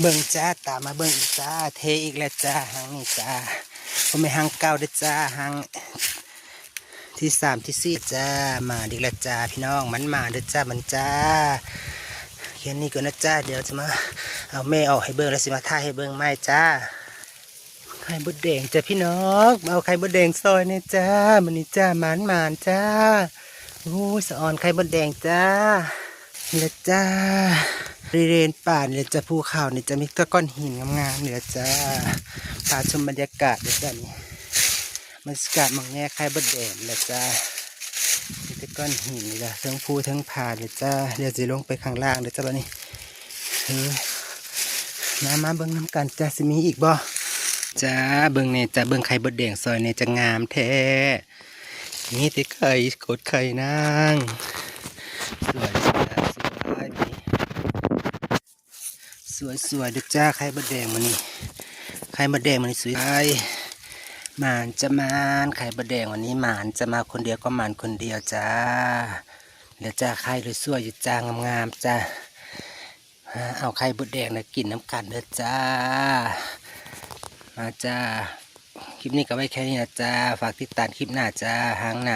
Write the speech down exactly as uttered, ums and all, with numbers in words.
เบิ่งจ้า ตามมาเบิ่งอีกจ้า เทอีกแล้วจ้า หางนี่จ้า บ่แม่นหางเก่าเด้อจ้า หางที่สามที่สี่จ้า มาอีกแล้วจ้าพี่น้อง มันมาเด้อจ้า มันจ้า แค่นี้ก่อนนะจ้า เดี๋ยวจะมาเอาแม่ออกให้เบิ่งแล้วสิมาถ่ายให้เบิ่งใหม่จ้า ไข่มดแดงจ้ะพี่น้อง มาเอาไข่มดแดงซอยเนี่ยจ้า มื้อนี้จ้า หมานๆจ้า โอ้ย สะออนไข่มดแดงจ้า นี่แหละจ้า บริเวณป่านี่แหละจ้า ภูเขานี่จะมีแต่ก้อนหินงามๆนี่แหละจ้า พาชมบรรยากาศเลยจ้านี่ บรรยากาศหม่องแง่ไข่มดแดงนี่แหละจ้า มีแต่ก้อนหินนี่จ้ะ ทั้งภูทั้งผาเลยจ้า เดี๋ยวสิลงไปข้างล่างเลยจ้าบัดนี้ เออ มา มาเบิ่งนำกันจ้า สิมีอีกบ่ จ้า เบิ่งแน่จ้า เบิ่งไข่มดแดงซอยแน่จ้า งามแท้ มีแต่ไข่ โคตรไข่นาง สวยจ้า สวย สวยสวยเด้อจ้า ไข่มดแดงมื้อนี้ ไข่มดแดงมื้อนี้สวย หมานจ้า หมาน ไข่มดแดงวันนี้หมานจ้า มาคนเดียวก็หมานคนเดียวจ้า เดี๋ยวจ้า ไข่สวยๆอยู่จ้า งามๆจ้า เอาไข่มดแดงนะกินนำกันเด้อจ้า มาจ้า คลิปนี้ก็ไว้แค่นี้นะจ้า ฝากติดตามคลิปหน้าจ้า หางหน้า